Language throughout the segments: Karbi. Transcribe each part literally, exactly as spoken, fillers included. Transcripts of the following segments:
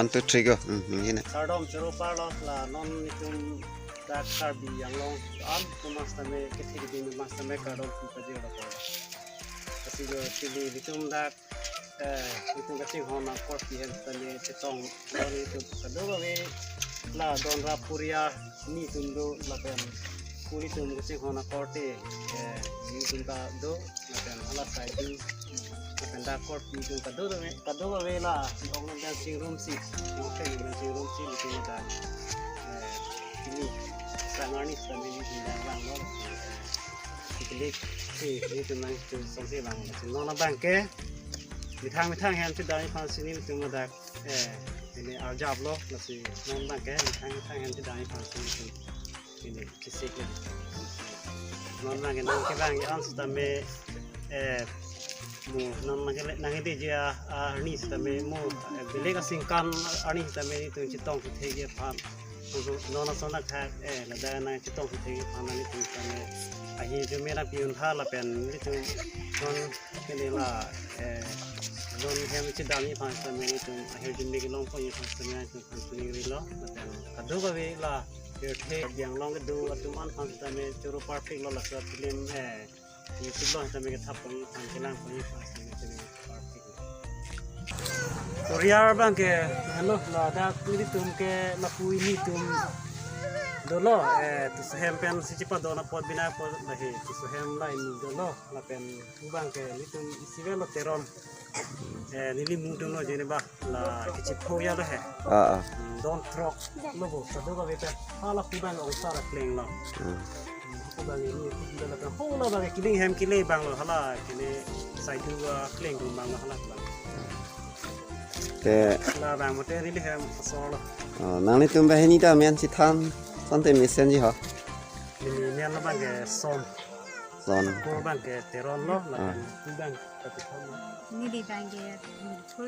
One, two, three, go. Hmm, ningje na. Kardom choro parlo la non nelitum dak Karbi Anglong an tumas tame kethe keding tumas tame kardom pu pajirlo. Lasi jo chili nelitum dak, eh, nelitum kachinghon akorte ahem tame chetonglo nelitum kadokave la donrap puriar nelitum do lapen nelitum kachinghon akorte, eh, nelitum ta do lapen hala side do lapen dak akorte atum kadokave, kadokave la si ong nang chingrum si, ong nang chingrum si nelitum dak, eh, pini sang arni sitame nelitum vanglo, eh, picnic si nelitum nangtum songsi vanglo. Lasi non abang ke methang methang ahem chedam aphan si nelitum dak, eh, pini arjaplo. Lasi non abang ke methang methang ahem chedam aphan si nelitum pini kesik le. Non abang ke nangkevang ke an sitame, eh, mo non nangke nangkede ji a, arni sitame mo, eh, belek asingkan arni sitame nelitum chetong kethe ji aphan. Non ason akhak, eh, ladak nangchetong kethe ji aphan nelitum sitame ahirjume nangpi-un tha lapen nelitum non pini la, eh, non ahem chedam aphan sitame nelitum ahirjume kelongpon aphan sitame nelitum phan pini rilo lapen kadokave la pirthe Karbi Anglong kedo atum an aphan sitame choro parpiklo laso film, eh, YouTube along sitame kethap pon aphan kelangpon aphan sitame choro parpiklo. Korea abang ke, hello, ladak nelitum ke lapu nelitum dolo, eh, Tisso hem pen si chepadon apot bina apot lahe Tisso hem la nelitum dolo lapen abang ke nelitum isi avelo Teron. Eh, neli mudunlo jene ba la kechipho ya lo he. Ah, ah. Hmm, don throk lo bo, kadokave ta. Hala pu abang ong sar klenglo. Hmm. Hmm, pu abang neli pu abang la ho la abang kiling hem kile abang lo hala kile saidu, ah, kleng abang lo hala. Te la abang mate neli hem asor lo. Oh, nanglitum banghini ta men chethan asonte mesen ji ho. Neli men lo abang ke Son. Son. Ko abang ke Teron lo, la Ah. abang ke Teron lo. Neli abang ke, hmm, ko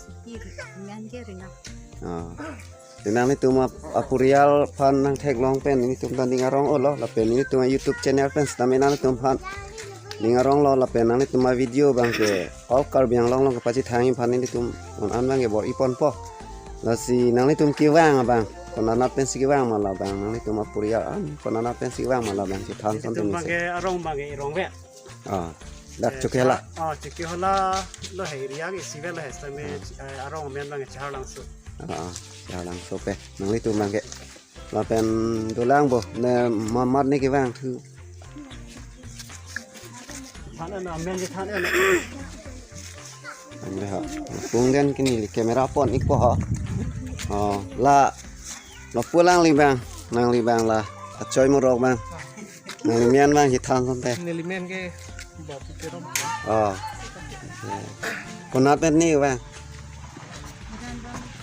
Suki ri, men ke Rina. Ah. Te nanglitum ap-, apurial aphan nangtheklong pen nelitum ta ning arong-olo lapen nelitum a-YouTube channel pen sitame nanglitum aphan ning aronglo lapen nanglitum a-video abang ke all Karbi Anglong along kepachethang aphan nelitum non an abang ke bor-iponpo. Lasi nanglitum kevang abang konat pensi kevang ma la abang, nanglitum apurial an konat pensi kevang ma la abang chethan asonte mesen. Nelitum abang ke arong abang ke Irongvet. Ah, dak Eh, Chokihola. Cha-, ah, Chokihola lo he area ke isi avelo he sitame, Hmm. eh, arong amen abang Chaharlangso. Ah, ah, Chaharlangso pen. Nanglitum abang ke. Lapen dolang bo, ne mamat ne kevang thu. Than ana, amen ke than ana. Amre ha. Pung den ke neli camera pon-ikpo ha. Oh, la. Lapu alangli abang, nangli abang la. Achoi Morok abang. Nangli men abang chethan asonte. Neli men ke Bapu Teron. Oh. Konat pen ne abang?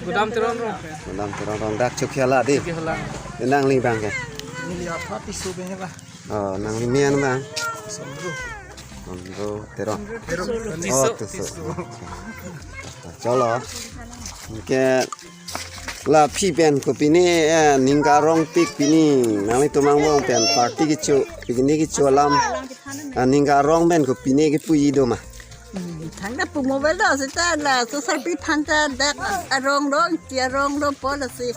Gudam Teron rong. Gudam Teron rong, dak Chokihola di. Chokihola. Nangli abang ke? Neli apha Tisso pen ke ba. Oh, nangli men abang? Sondro. Sondro Teron. Teron. Oh, Tisso. Tisso. Cholo. Ke la phi pen kopine, eh, ning karongpik pine, nanglitum angbong pen party kecho, picnic kecho alam. Ah, ning karong pen kopine kepuji do ma? Hmm, thangta pu mobile do seta laso sarpi aphan ta dak arong do, ti arong do pu lasi.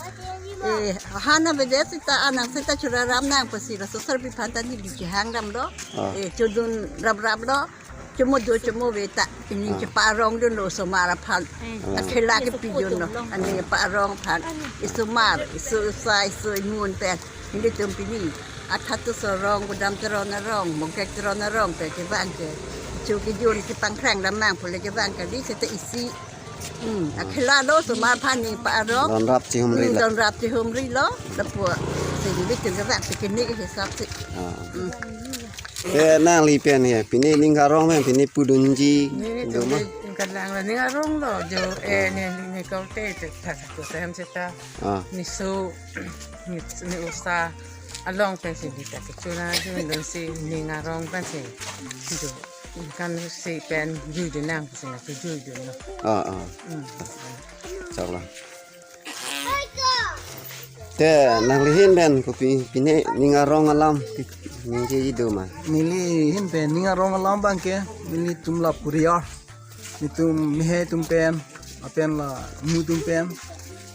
Eh, hana bede seta anang seta chorarap nang pusi laso sarpi aphan ta neli chehang damlo. Ah. Eh, chodun raprap lo. Chomo do chomo ave ta. Ini Ah. chepa-arongdunlo osomar aphan. Ah. Akhela kepidunlo. Ani pa-arong aphan. Iso mar, iso usa, iso imun pen. Nelitum pini. Athat Tisso arong, Gudam Teron arong, Mongkek Teron arong pen kevang ke. Cho kejun kepangkrang damnang pu le kevang kali seta isi. Hmm, akhela lo osomar aphan ne pa-arong. Donrap chihumri Hmm, la. donrap chihumrilo. Lapu. Sini bikin kevang picnic hisap si. Ah. Hmm. Ke nangli pen he, pine ning karong pen, pine pudunji. Neli do ma? Tum ke ning karong lo, jo, eh, Ah. ne, ne, ne kau te, te, ta, to sem seta. Ah. Niso, ni, ni usa, along pen si neli ta, ke chuna, jo, don si, ning karong pen si. Jo, kan si pen, jui de nang, si na, jui de nang. Ah, ah. Hmm. Chak la. Te nangli ahin pen kopi pine ning arong alam pi-, ningjeji do ma? Neli ahin pen ning arong alam abang ke nelitum la puriar. Nelitum mehai atum pen, lapen la mu atum pen.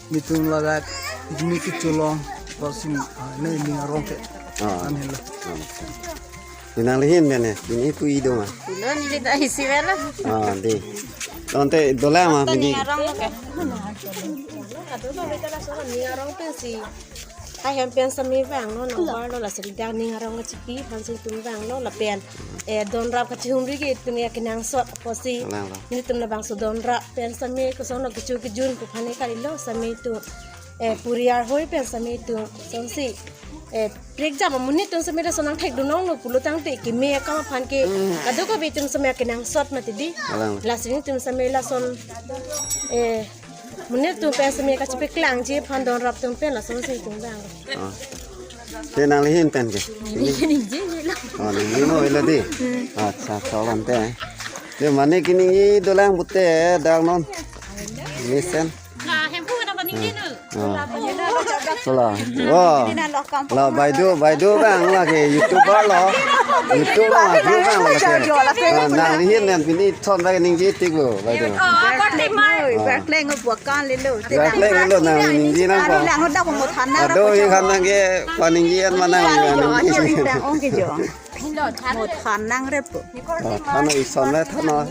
Netum ladak picnic kecholong, apotsi, ah, ne ning arong ke. Ah. An helo. Ah, okay. Di nanglihin mene, pini pu ido ma. Pilo neli ta isi velo. Ah, di. Ante dolang ma pini. Ning arong lo ke. Ning arong pensi. Hai hem pen sami vanglo, nang bar lo, lasi dak ning arong kachipi aphansi itum vanglo lapen, eh, donrap kachihumri ke itum ya kenangsot apotsi. Lang lo. Nelitum labangso donrap pen sami koson lo kecho kejun pu aphan kalilo sami itum, eh, puriar hoi pen sami itum sonsi, eh, prekjam amonit atum sami lason nangthekdun longlo pulo tangte keme akam aphan ke kadokave itum sami kenangsot mati di. Lang. Lasi nelitum sami lason, eh, monit atum pen sami kachipaklangji aphan donrap atum pen lasonsi itum vang. Ah. Te nanglihin pen ke? Neli ningje lo. Oh, ningje lo ilo di. Accha, chok ante. Te mane keningje dolang pute dak non. Mesen. Nah, hemphu na paning denu. Ah. Sala. Wah. La Baidu, Baidu bang lake YouTuber lo. YouTube bang, YouTube bang lake. Ah, nanglihin pen pini thon bang ningje tik lo, Baidu. Oh, birthday mai. Birthday ngo bukan lelo. Birthday lelo nang ningje nangpo. Anu lang udah mau than nang. Aduh, ikan nang ke paningje an mana ningje. Ong ke jo. Mo than nang repo. Ah, than ison le than.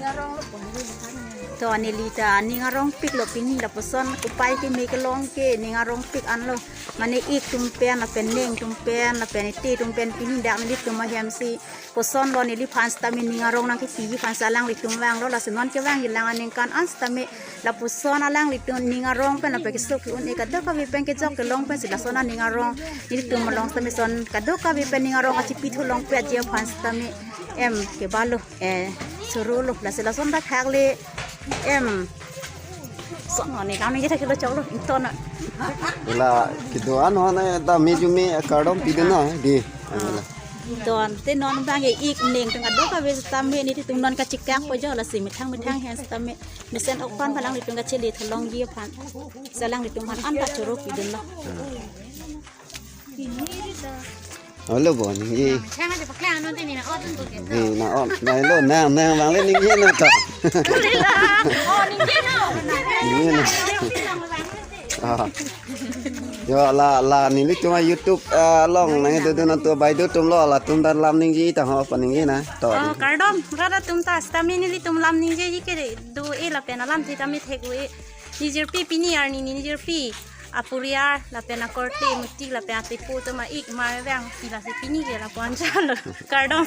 To neli ta ning arongpik lo pini lapuson kopai keme kelong ke ning arongpik anlo. Mane ik atum pen lapen neng atum pen lapen ite atum pen pini dak nelitum ahemsi koson lo neliphan sitame ning arong nangkepiji aphansi alanglitum vanglo, lasi non kevangji lang aningkan an sitame lapuson alanglitum ning arong pen lapen keso ke-un-e kadokave pen kejok kelong pensi lason aning arong nelitum along sitame son kadokave pen ning arong kachipi thu longpetji aphan sitame em kevanglo, eh, choro lo, lasi lason ta thak le em son ne kam ningje thak lo choklo ington. La kedo-an ho na ta me jume kardom pidun na di. Don te non bang ke ik neng atum kadokave sitame nelitum non kachikak po jo, lasi methang methang hen sitame mesen ok aphan alanglitum kachele thu longji aphan. Alanglitum aphan an ta choro pidun lo. Olo bo ningje. Chang aja paklang ano tini na otun ko ke. Ni na on, na lo nang nang bang le ningje na to. Oh, ningje no. Ningje na. Ah. Jo la la nelitum a YouTube, ah, along nangdodun atum Baidu atum lo latum ta lam ningje ta ho paningje na to. Oh, kardom rat atum ta sitame nelitum lam ningjeji ke do-e lapen alam sitame thek-o-e. Nijirpi pini arni nijirpi apuriar lapen akorte muti lapen atepo atum a-ik mar vangsi lasi pini ke lapu-an chalo. Kardom.